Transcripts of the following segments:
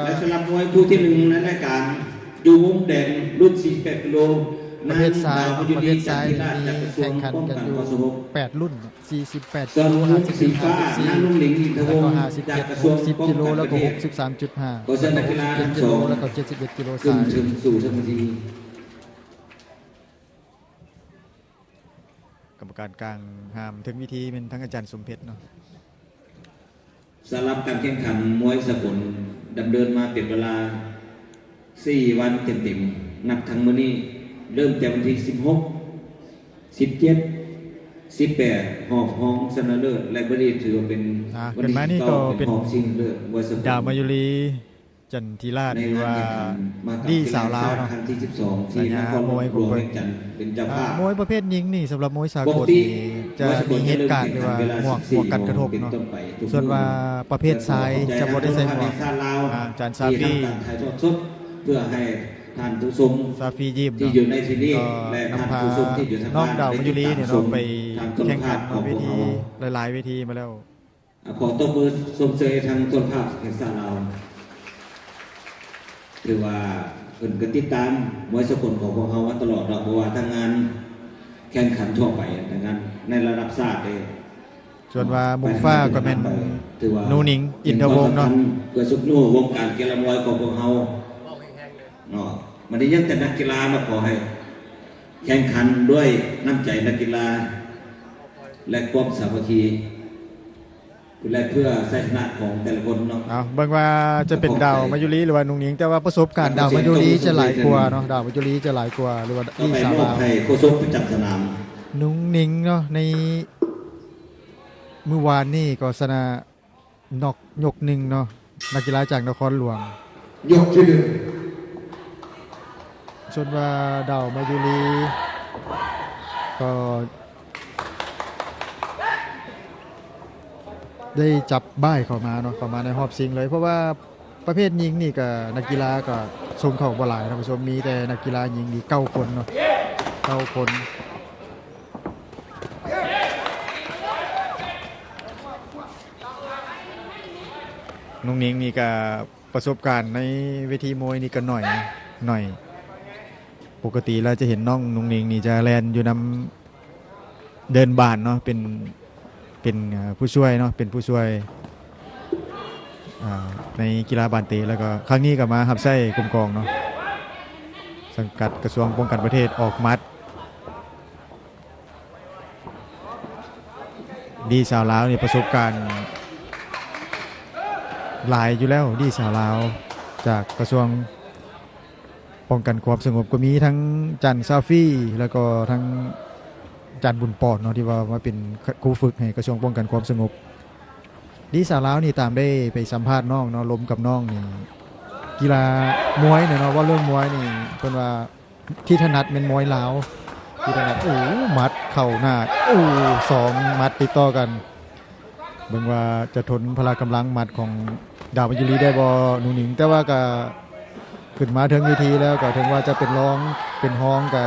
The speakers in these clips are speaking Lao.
ແລະສຳລັບມວຍຄູ່ທີໜຶ່ງໃນລາຍການ ຢູ່ມຸມແດງລຸ້ນສີ່ສິບແປດກິໂລ ປະເພດຊາຍ ປະເພດຊາຍມີແຂ່ງຂັນກັນຢູ່ແປດລຸ້ນ ສີ່ສິບແປດກິໂລ ຫ້າສິບເອັດ ຫ້າສິບສີ່ ແລ້ວກໍຫ້າສິບເຈັດ ຫົກສິບກິໂລ ແລ້ວກໍຫົກສິບສາມຈຸດຫ້າ ແລ້ວກໍຫົກສິບເຈັດກິໂລ ແລ້ວກໍເຈັດສິບເອັດກິໂລຊາຍ. ກຳມະການກາງຫ້າມເທິງເວທີແມ່ນທາງອາຈານສົມເພັດເນາະ. ສຳລັບການແຂ່ງຂັນມວຍສາກົນດຳເນີນມາເປັນເວລາສີ່ວັນເຕັມໆ ນັບທັງມື້ນີ້ ເລີ່ມແຕ່ວັນທີສິບຫົກ ສິບເຈັດ ສິບແປດ ຮອບຮອງຊະນະເລີດ ແລະ ມື້ນີ້ຖືວ່າເປັນ ອ່າ ວັນທີສິບເກົ້າ ເປັນຮອບຊິງເລີດມວຍສາກົນ ດາວມາຍຸລີ ຈັນທິລາດ ຫຼືວ່າດີສາວລາວເນາະ ສາຍາມວຍຂອງເພິ່ນ. ອ່າ ມວຍປະເພດຍິງນີ້ ສຳລັບມວຍສາກົນນີ້ຈະມີເຫດການ ຫຼືວ່າໝວກປ້ອງກັນກະທົບເນາະ ສ່ວນວ່າປະເພດຊາຍຈະບໍ່ໄດ້ໃສ່ໝວກ. ອາຈານຊາຟີ ເພື່ອໃຫ້ທ່ານຜູ້ຊົມ ຊາຟີຍິ້ມເນາະ ກໍນຳພານ້ອງດາວມາຍຸລີນີ້ເນາະ ໄປແຂ່ງຂັນເນາະ ເວທີຫຼາຍໆເວທີມາແລ້ວ. ຂໍຕົບມືຊົມເຊີຍທາງໂທລະພາບແຫ່ງຊາດລາວ ຖືວ່າເພິ່ນກໍຕິດຕາມມວຍສາກົນຂອງພວກເຮົາມາຕະຫຼອດເນາະ ບໍ່ວ່າທາງງານແຂ່ງຂັນທົ່ວໄປ ທາງງານໃນລະດັບຊາດເດ້. ສ່ວນວ່າໝູ່ຟ້າກໍແມ່ນໜູໜິງ ອິນທະວົງເນາະ ເພື່ອຊຸກຍູ້ວົງການກິລາມວຍຂອງພວກເຮົາເນາະ. ມັນໄດ້ຍັງແຕ່ນັກກິລາເນາະ ຂໍໃຫ້ແຂ່ງຂັນດ້ວຍນ້ຳໃຈນັກກິລາ ແລະ ຄວາມສາມັກຄີ ແລະ ເພື່ອໄຊຊະນະຂອງແຕ່ລະຄົນເນາະ. ເອົາເບິ່ງວ່າຈະເປັນດາວມາຍຸລີ ຫຼືວ່າໜຸ່ງໜິງ ແຕ່ວ່າປະສົບການດາວມາຍຸລີຈະຫຼາຍກວ່າເນາະ ດາວມາຍຸລີຈະຫຼາຍກວ່າ ຫຼືວ່າອີສາລາວ. ໜຸ່ງໜິງເນາະ ໃນມື້ວານນີ້ກໍຊະນະ ນັອກຍົກໜຶ່ງເນາະ ນັກກິລາຈາກນະຄອນຫຼວງ ຍົກທີໜຶ່ງ. ສ່ວນວ່າດາວມາຍຸລີກໍໄດ້ຈັບບ່າຍເຂົ້າມາເນາະ ເຂົ້າມາໃນຮອບຊິງເລີຍ ເພາະວ່າປະເພດຍິງນີ້ກໍນັກກິລາກໍຊົງເຂົ້າບໍ່ຫຼາຍເນາະ ຜູ້ຊົມ ມີແຕ່ນັກກິລາຍິງນີ້ເກົ້າຄົນເນາະ ເກົ້າຄົນ. ໜຸ່ງໜິງນີ້ກະປະສົບການໃນເວທີມວຍນີ້ກະໜ້ອຍ ໜ້ອຍ. ປົກກະຕິແລ້ວຈະເຫັນນ້ອງໜຸ່ງໜິງນີ້ຈະແລ່ນຢູ່ນຳເດີ່ນບ້ານເນາະ ເປັນ ເປັນ ເອີ ຜູ້ຊ່ວຍເນາະ ເປັນຜູ້ຊ່ວຍ ອາ ໃນກິລາບານເຕະ ແລ້ວກໍຄັ້ງນີ້ກໍມາຮັບໃຊ້ກົມກອງເນາະ ສັງກັດກະຊວງປ້ອງກັນປະເທດ ອອກໝັດ. ດີສາວລາວນີ້ປະສົບການຫຼາຍຢູ່ແລ້ວ ດີສາວລາວຈາກກະຊວງປ້ອງກັນຄວາມສະຫງົບ ກໍມີທັງຈັນຊາຟີ ແລ້ວກໍທັງຈັນບຸນປອນເນາະ ທີ່ວ່າມາເປັນຄູຝຶກໃຫ້ກະຊວງປ້ອງກັນຄວາມສະຫງົບ. ດີສາວລາວນີ້ຕາມໄດ້ໄປສຳພາດນ້ອງເນາະ ລົມກັບນ້ອງນີ້ ກິລາມວຍເນາະ ເວົ້າເລື່ອງມວຍນີ້ເພິ່ນວ່າ ທີ່ຖະໜັດແມ່ນມວຍລາວ ທີ່ຖະໜັດ. ໂອ້ ໝັດເຂົ້າໜ້າ ໂອ້ ສອງໝັດຕິດຕໍ່ກັນ ເບິ່ງວ່າຈະທົນພະລະກຳລັງໝັດຂອງດາວມາຍຸລີໄດ້ບໍ່ ໜຸ່ງໜິງ. ແຕ່ວ່າກະຂຶ້ນມາເທິງເວທີແລ້ວ ກໍເຖິງວ່າຈະເປັນຮອງ ເປັນຮອງ ກະ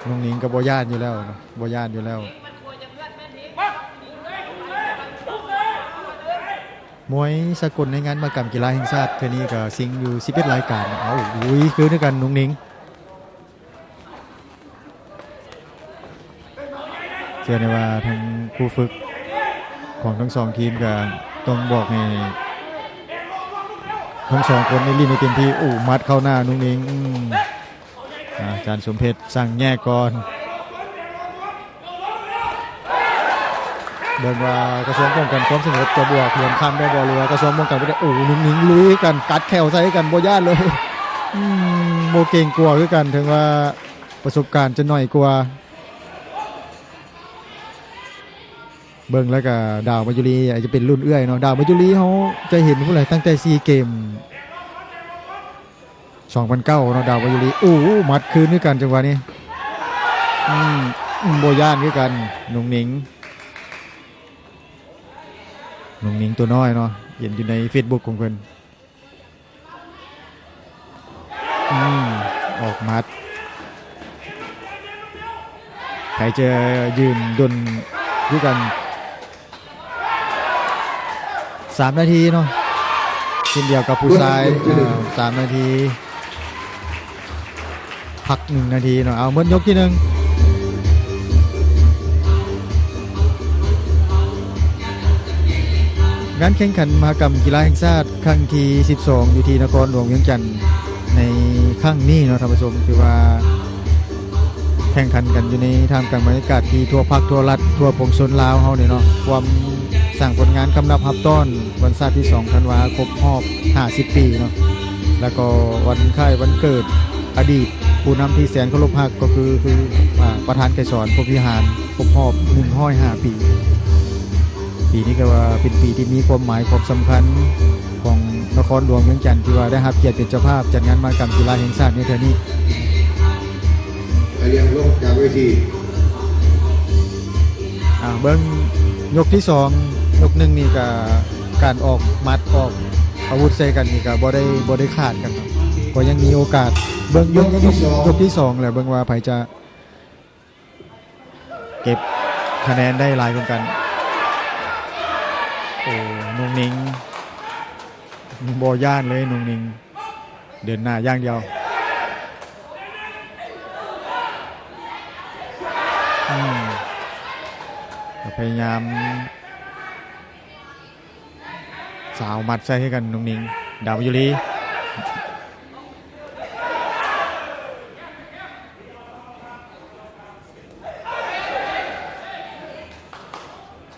ໜຸ່ງໜິງກໍບໍ່ຢ້ານຢູ່ແລ້ວເນາະ ບໍ່ຢ້ານຢູ່ແລ້ວ. ມວຍສາກົນໃນງານມະຫະກຳກິລາແຫ່ງຊາດເທື່ອນີ້ກໍຊິງຢູ່ສິບເອັດລາຍການ. ເອົາ ລຸຍຄືນກັນໜຸ່ງໜິງ ເຊື່ອແນ່ວ່າທາງຄູຝຶກຂອງທັງສອງທີມກໍຕ້ອງບອກໃຫ້ທັງສອງຄົນໄດ້ຫຼິ້ນໃຫ້ເຕັມທີ່. ໂອ້ ໝັດເຂົ້າໜ້າໜຸ່ງໜິງ ອາ ອາຈານສົມເພັດສັ່ງແຍກກ່ອນ. ເບິ່ງວ່າກະຊວງປ້ອງກັນຄວາມສະຫງົບຈະບວກເຮືອນຄຳໄດ້ບໍ່ ຫຼືວ່າກະຊວງປ້ອງກັນປະເທດ. ໂອ້ ໜຸ່ງໜິງລຸຍກັນ ກັດແຂ້ວໃສ່ກັນບໍ່ຢ້ານເລີຍ. ອືມ ບໍ່ເກງກົວຄືກັນ ເຖິງວ່າປະສົບການຈະໜ້ອຍກວ່າ. ເບິ່ງແລ້ວກະດາວມາຍຸລີອາດຈະເປັນລຸ້ນເອື້ອຍເນາະ ດາວມາຍຸລີເຮົາຈະເຫັນພຸ້ນແຫຼະ ຕັ້ງແຕ່ຊີເກມ ສອງພັນເກົ້າເນາະ ດາວມາຍຸລີ. ໂອ້ ໝັດຄືນຄືກັນຈັງຫວະນີ້. ອືມ ອືມ ບໍ່ຢ້ານຄືກັນ ໜຸ່ງໜິງ ໜຸ່ງໜິງຕົວນ້ອຍເນາະ ເຫັນຢູ່ໃນເຟສບຸກຂອງເພິ່ນ. ອືມ ອອກໝັດ ໃຜຈະຢືນດົນຄືກັນ. ສາມນາທີເນາະ ເຊັ່ນດຽວກັບຜູ້ຊາຍ ເອີ ສາມນາທີ ພັກໜຶ່ງນາທີເນາະ. ເອົາ ໝົດຍົກທີໜຶ່ງ. ງານແຂ່ງຂັນມະຫະກຳກິລາແຫ່ງຊາດຄັ້ງທີສິບສອງ ຢູ່ທີ່ນະຄອນຫຼວງວຽງຈັນໃນຄັ້ງນີ້ເນາະທ່ານຜູ້ຊົມ, ຖືວ່າແຂ່ງຂັນກັນຢູ່ໃນທ່າມກາງບັນຍາກາດທີ່ທົ່ວພັກທົ່ວລັດ ທົ່ວປວງຊົນລາວເຮົານີ້ເນາະ, ຮ່ວມສ້າງຜົນງານຄຳນັບຮັບຕ້ອນວັນຊາດທີສອງທັນວາ ຄົບຮອບຫ້າສິບປີເນາະ, ແລ້ວກໍວັນຄ້າຍວັນເກີດອະດີດຜູ້ນຳທີ່ແສນເຄົາລົບຮັກ ກໍຄື ຄື ອາ ປະທານໄກສອນ ພົມວິຫານ ຄົບຮອບໜຶ່ງຮ້ອຍຫ້າປີ. ປີນີ້ກໍວ່າເປັນປີທີ່ມີຄວາມໝາຍຄວາມສຳຄັນຂອງນະຄອນຫຼວງວຽງຈັນ ທີ່ວ່າໄດ້ຮັບກຽດເປັນເຈົ້າພາບຈັດງານມະຫະກຳກິລາແຫ່ງຊາດໃນເທື່ອນີ້. ໄປລຽນລົງຈາກເວທີ. ອ່າ ເບິ່ງຍົກທີສອງ ຍົກໜຶ່ງນີ້ກໍການອອກໝັດອອກອາວຸດໃສ່ກັນນີ້ກໍບໍ່ໄດ້ ບໍ່ໄດ້ຂາດກັນເນາະ, ກໍຍັງມີໂອກາດ. ເບິ່ງ ເບິ່ງ ຍົກທີສອງ ຍົກທີສອງແລ້ວ ເບິ່ງວ່າໃຜຈະ ເກັບຄະແນນໄດ້ຫຼາຍກວ່າກັນ. ໂອ້ ໜຸ່ງໜິງບໍ່ຢ້ານເລີຍ ໜຸ່ງໜິງເດີນໜ້າຢ່າງດຽວ. ອືມ ກໍພະຍາຍາມ ສາວໝັດໃສ່ໃຫ້ກັນ ໜຸ່ງໜິງ ດາວມາຍຸລີ.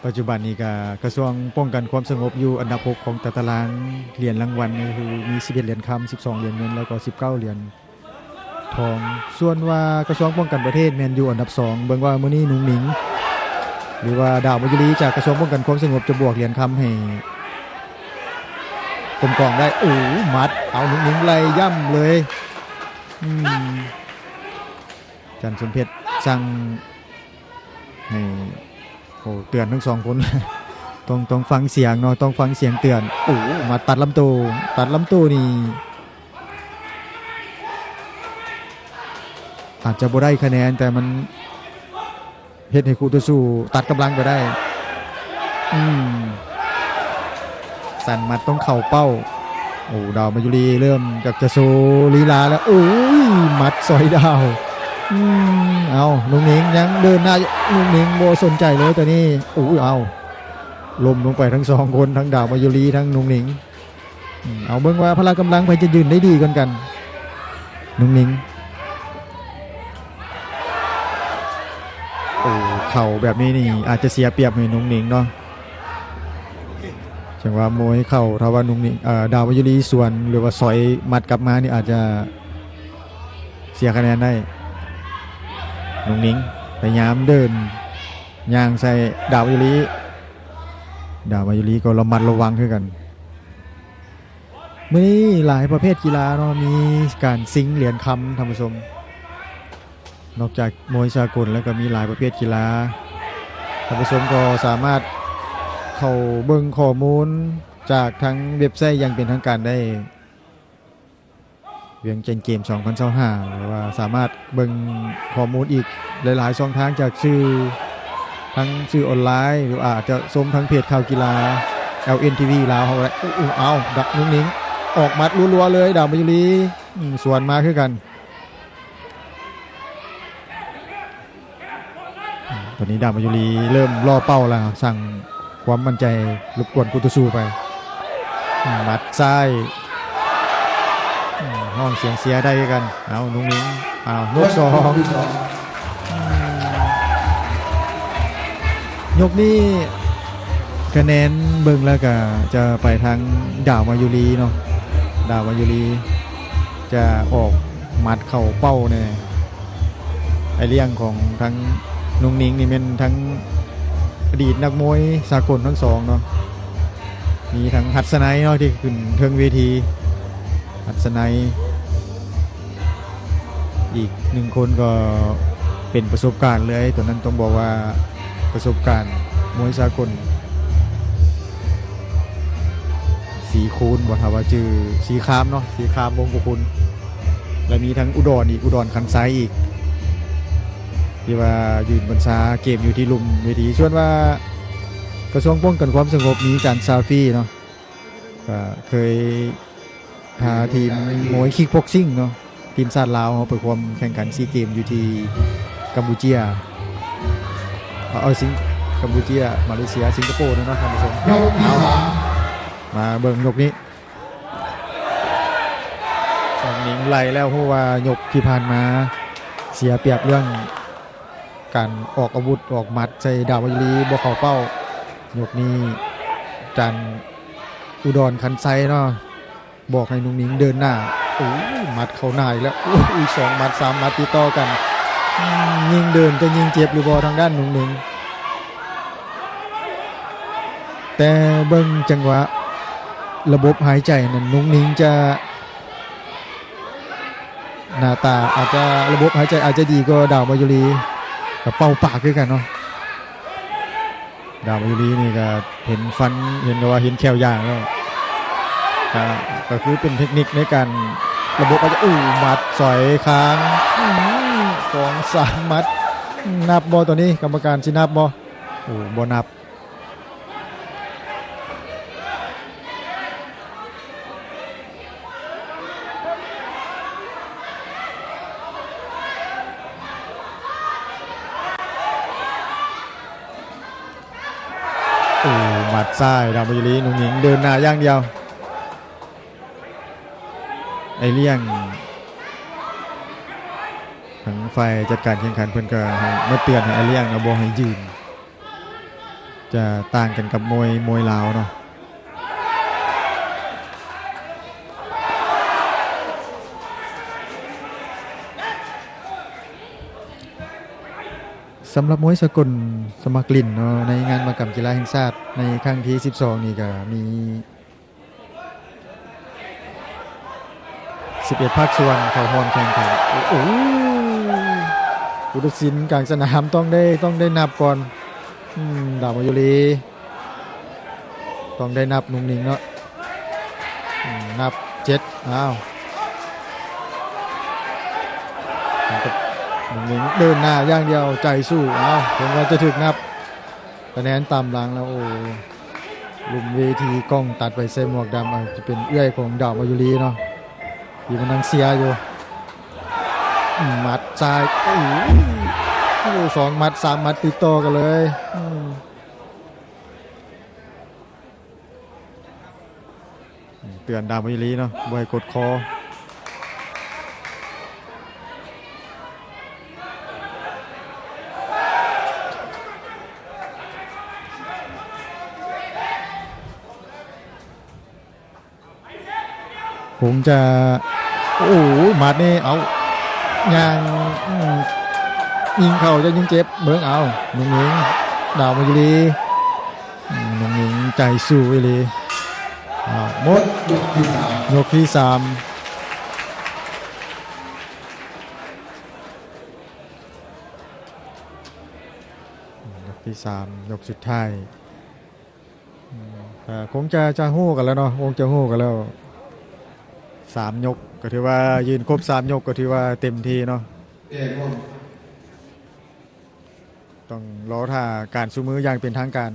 ປັດຈຸບັນນີ້ກະກະຊວງປ້ອງກັນຄວາມສະຫງົບຢູ່ອັນດັບຫົກຂອງຕາຕະລາງຫຼຽນລາງວັນ, ກໍຄືມີສິບເອັດຫຼຽນຄຳ, ສິບສອງຫຼຽນເງິນ ແລ້ວກໍສິບເກົ້າຫຼຽນ ທອງ. ສ່ວນວ່າກະຊວງປ້ອງກັນປະເທດແມ່ນຢູ່ອັນດັບສອງ. ເບິ່ງວ່າມື້ນີ້ໜຸ່ງໜິງ ຫຼືວ່າດາວມາຍຸລີຈາກກະຊວງປ້ອງກັນຄວາມສະຫງົບຈະບວກຫຼຽນຄຳໃຫ້ກົມກອງໄດ້. ໂອ້ ໝັດ ເອົາໜຸ່ງໜິງໄລ່ຢ້ຳເລີຍ. ອືມ ຈັນສົມເພັດສັ່ງໃຫ້ ໂອ້ ເຕືອນທັງສອງຄົນ ຕ້ອງ ຕ້ອງຟັງສຽງເນາະ ຕ້ອງຟັງສຽງເຕືອນ. ໂອ້ ມາຕັດລຳໂຕ ຕັດລຳໂຕນີ້ ອາດຈະບໍ່ໄດ້ຄະແນນ ແຕ່ມັນເຮັດໃຫ້ຄູ່ຕໍ່ສູ້ຕັດກຳລັງໄປໄດ້. ອືມ ສັນໝັດຕ້ອງເຂົ້າເປົ້າ. ໂອ້ ດາວມາຍຸລີເລີ່ມຢາກຈະໂຊລີລາແລ້ວ. ໂອ້ຍ ໝັດສອຍດາວ. ອືມ ເອົາ ໜຸ່ງໜິງຍັງເດີນໜ້າ ໜຸ່ງໜິງບໍ່ສົນໃຈເລີຍຕອນນີ້. ໂອ້ຍ ເອົາ ລົ້ມລົງໄປທັງສອງຄົນ ທັງດາວມາຍຸລີ ທັງໜຸ່ງໜິງ. ອືມ ເອົາເບິ່ງວ່າພະລະກຳລັງໃຜຈະຢືນໄດ້ດີກ່ອນກັນ. ໜຸ່ງໜິງ ໂອ້ ເຂົ່າແບບນີ້ນີ້ອາດຈະເສຍປຽບໃຫ້ໜຸ່ງໜິງເນາະ. ຈັງຫວະມວຍເຂົ່າ ຖ້າວ່າໜຸ່ງໜິງ ເອີ ດາວມາຍຸລີສວນ ຫຼືວ່າສອຍໝັດກັບມານີ້ ອາດຈະເສຍຄະແນນໄດ້. ໜຸ່ງໜິງພະຍາຍາມເດີນຍ່າງໃສ່ດາວມາຍຸລີ. ດາວມາຍຸລີກໍລະມັດລະວັງຄືກັນ. ມື້ນີ້ຫຼາຍປະເພດກິລາເນາະ ມີການຊິງຫຼຽນຄຳ ທ່ານຜູ້ຊົມ. ນອກຈາກມວຍສາກົນແລ້ວ ກໍມີຫຼາຍປະເພດກິລາ. ທ່ານຜູ້ຊົມກໍສາມາດເຂົ້າເບິ່ງຂໍ້ມູນຈາກທາງເວັບໄຊຢ່າງເປັນທາງການໄດ້ ວຽງຈັນເກມສອງພັນຊາວຫ້າ ຫຼືວ່າສາມາດເບິ່ງຂໍ້ມູນອີກຫຼາຍໆຊ່ອງທາງ ຈາກສື່ ທັງສື່ອອນລາຍ ຫຼືອາດຈະຊົມທາງເພຈຂ່າວກິລາ ແອລເອັນທີວີ ລາວເຮົາກໍໄດ້. ໂອ້ ເອົາ ດາວໜຸ່ງໜິງ ອອກໝັດລັວໆເລີຍ ດາວມາຍຸລີ ອືມ ສວນມາຄືກັນ. ຕອນນີ້ດາວມາຍຸລີເລີ່ມລໍເປົ້າແລ້ວ ສ້າງຄວາມໝັ້ນໃຈ ລົບກວນຄູ່ຕໍ່ສູ້ໄປ. ໝັດຊ້າຍ ຮ້ອງສຽງເຊຍໄດ້ຄືກັນ. ເອົາ ໜຸ່ງໜິງ ເອົາ ຍົກສອງ. ຍົກນີ້ຄະແນນເບິ່ງແລ້ວກະຈະໄປທາງດາວມາຍຸລີເນາະ, ດາວມາຍຸລີຈະອອກໝັດເຂົ້າເປົ້າແດ່. ອ້າຍລ້ຽງຂອງທັງໜຸ່ງໜິງນີ້ແມ່ນທັງອະດີດນັກມວຍສາກົນທັງສອງເນາະ, ມີທັງຫັດສະໄນເນາະທີ່ຂຶ້ນເທິງເວທີ, ຫັດສະໄນ ອີກໜຶ່ງຄົນກໍເປັນປະສົບການເລີຍ, ຕອນນັ້ນຕ້ອງບອກວ່າປະສົບການມວຍສາກົນ ສີຄູນບໍ່ ຖ້າວ່າຈື່ ສີຄາມເນາະ, ສີຄາມ ວົງກຸຄຸນ ແລະ ມີທັງອຸດອນອີກ ອຸດອນ ຄັນໄຊອີກ ທີ່ວ່າຢືນບັນຊາເກມຢູ່ທີ່ລຸ່ມເວທີ. ສ່ວນວ່າກະຊວງປ້ອງກັນຄວາມສະຫງົບມີຈານຊາຟີເນາະ, ກໍເຄີຍພາທີມມວຍຄິກບັອກຊິງເນາະ ທີມຊາດລາວເຮົາໄປຮ່ວມແຂ່ງຂັນຊີເກມຢູ່ທີ່ກຳປູເຈຍ ເອີ ຊິງ ກຳປູເຈຍ ມາເລເຊຍ ສິງກະໂປເນາະ ທ່ານຜູ້ຊົມ. ເອົາ ມາເບິ່ງຍົກນີ້ ໜຸ່ງໜິງໄລ່ແລ້ວ ຮູ້ວ່າຍົກທີ່ຜ່ານມາເສຍປຽບເລື່ອງ ການອອກອາວຸດອອກໝັດໃສ່ດາວມາຍຸລີບໍ່ເຂົ້າເປົ້າ. ຍົກນີ້ ຈັນ ອຸດອນ ຂັນໄຊເນາະ ບອກໃຫ້ໜຸ່ງໜິງເດີນໜ້າ. ໂອ້ຍ ໝັດເຂົ້າໜ້າອີກແລ້ວ. ໂອ້ຍ ສອງໝັດ ສາມໝັດຕິດຕໍ່ກັນ. ອືມ ຍິ່ງເດີນຈະຍິ່ງເຈັບຫຼືບໍ່ທາງດ້ານໜຸ່ງໜິງ? ແຕ່ເບິ່ງຈັງຫວະລະບົບຫາຍໃຈນັ້ນ ໜຸ່ງໜິງຈະ ໜ້າຕາອາດຈະ ລະບົບຫາຍໃຈອາດຈະດີກວ່າດາວມາຍຸລີ ກະເປົ່າປາກຄືກັນເນາະ. ດາວມາຍຸລີນີ້ກະເຫັນຟັນ ເຫັນແບບວ່າເຫັນແຂ້ວຢາງແລ້ວ ກະ ກະຄືເປັນເຕັກນິກໃນການລະບົບອາດຈະ ໂອ້ ໝັດສອຍຄາງ ອືມ ສອງສາມໝັດ. ນັບບໍ່ໂຕນີ້? ກຳມະການຊິນັບບໍ່? ໂອ້ ບໍ່ນັບ. ໂອ້ ໝັດຊ້າຍດາວມາຍຸລີ ໜຸ່ງໜິງເດີນໜ້າຢ່າງດຽວ. ອ້າຍລ້ຽງ ທາງຝ່າຍຈັດການແຂ່ງຂັນເພິ່ນກໍໃຫ້ມາເຕືອນໃຫ້ອ້າຍລ້ຽງເນາະ ບໍ່ໃຫ້ຢືນ. ຈະຕ່າງກັນກັບມວຍ ມວຍລາວເນາະ. ສຳລັບມວຍສາກົນສະໝັກຫຼິ້ນເນາະ ໃນງານມະຫະກຳກິລາແຫ່ງຊາດໃນຄັ້ງທີສິບສອງນີ້ ກໍມີ ສິບເອັດພາກສ່ວນເຂົ້າຮ່ວມແຂ່ງຂັນ. ໂອ້ ໂອ້ ຜູ້ຕັດສິນກາງສະໜາມຕ້ອງໄດ້ ຕ້ອງໄດ້ນັບກ່ອນ. ອືມ ດາວມາຍຸລີ ຕ້ອງໄດ້ນັບໜຸ່ງໜິງເນາະ. ອືມ ນັບເຈັດ. ອ້າວ ໜຸ່ງໜິງເດີນໜ້າຢ່າງດຽວ ໃຈສູ້. ອ້າວ ເຖິງວ່າຈະຖືກນັບ ຄະແນນຕາມຫຼັງແລ້ວ. ໂອ້ ລຸ່ມເວທີ ກ້ອງຕັດໄປໃສ່ໝວກດຳ ອາດຈະເປັນເອື້ອຍຂອງດາວມາຍຸລີເນາະ ທີ່ມານັ່ງເຊຍຢູ່. ໝັດຊ້າຍ ໂອ້ ສອງໝັດ ສາມໝັດຕິດຕໍ່ກັນເລີຍ. ອືມ ເຕືອນດາວມາຍຸລີເນາະ ບໍ່ໃຫ້ກົດຄໍ. ຄົງຈະ ໂອ້ ໝັດນີ້ ເອົາ ຍ່າງ ອືມ ຍິງເຂົ້າຈະຍິງເຈັບ. ເບິ່ງ ເອົາ ໜຸ່ງໜິງ ດາວມາຍຸລີ ອືມ ໜຸ່ງໜິງໃຈສູ້ອີ່ຫຼີ. ເອົາ ໝົດ ຍົກທີສາມ ຍົກທີສາມ ຍົກທີສາມ ຍົກສຸດທ້າຍ. ອືມ ກໍຄົງຈະ ຈະຮູ້ກັນແລ້ວເນາະ ຄົງຈະຮູ້ກັນແລ້ວ. ສາມຍົກກໍຖືວ່າ ຢືນຄົບສາມຍົກກໍຖືວ່າເຕັມທີ່ເນາະ. ຕ້ອງລໍຖ້າການຊູມືຢ່າງເປັນທາງການ.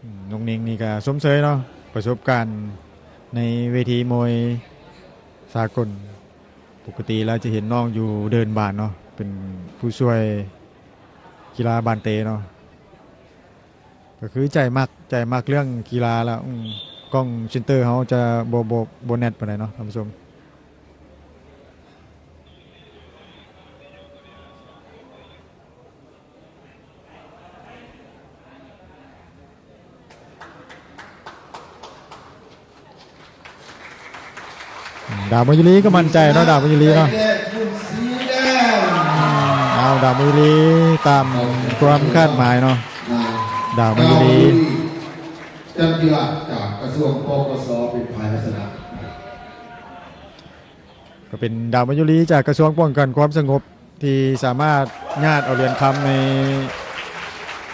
ອືມ ໜຸ່ງໜິງນີ້ກໍຊົມເຊີຍເນາະ ປະສົບການໃນເວທີມວຍສາກົນ. ປົກກະຕິແລ້ວຈະເຫັນນ້ອງຢູ່ເດີ່ນບານເນາະ ເປັນຜູ້ຊ່ວຍກິລາບານເຕເນາະ. ກໍຄືໃຈມັກ ໃຈມັກເລື່ອງກິລາແລ້ວ. ອືມ ກ້ອງເຊັນເຕີເຮົາຈະບໍ່ ບໍ່ ບໍ່ແໜັດປານໃດເນາະ ທ່ານຜູ້ຊົມ. ດາວມາຍຸລີກໍໝັ້ນໃຈເນາະ ດາວມາຍຸລີເນາະ. ອືມ ເອົາ ດາວມາຍຸລີຕາມຄວາມຄາດໝາຍເນາະ ດາວມາຍຸລີ. ຈັນກິລາຈາກກະຊວງ ປກສ ເປັນຝ່າຍຊະນະ. ກໍເປັນດາວມາຍຸລີຈາກກະຊວງປ້ອງກັນຄວາມສະຫງົບ ທີ່ສາມາດຍາດເອົາຫຼຽນຄຳໃນ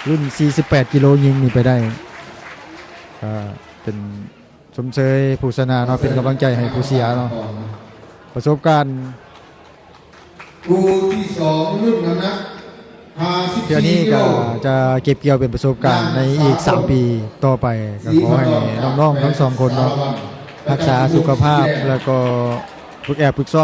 ລຸ້ນສີ່ສິບແປດກິໂລຍິງນີ້ໄປໄດ້ ກໍເປັນຊົມເຊີຍຜູ້ຊະນະເນາະ ເປັນກຳລັງໃຈໃຫ້ຜູ້ເສຍເນາະ. ປະສົບການ ຄູ່ທີສອງ ລຸ້ນນ້ຳໜັກຫ້າສິບສີ່ກິໂລ ເທື່ອນີ້ກໍຈະເກັບກ່ຽວເປັນປະສົບການໃນອີກສາມປີຕໍ່ໄປ. ກໍຂໍໃຫ້ນ້ອງໆທັງສອງຄົນເນາະ ຮັກສາສຸຂະພາບ ແລ້ວກໍຝຶກແອບຝຶກຊ້ອມ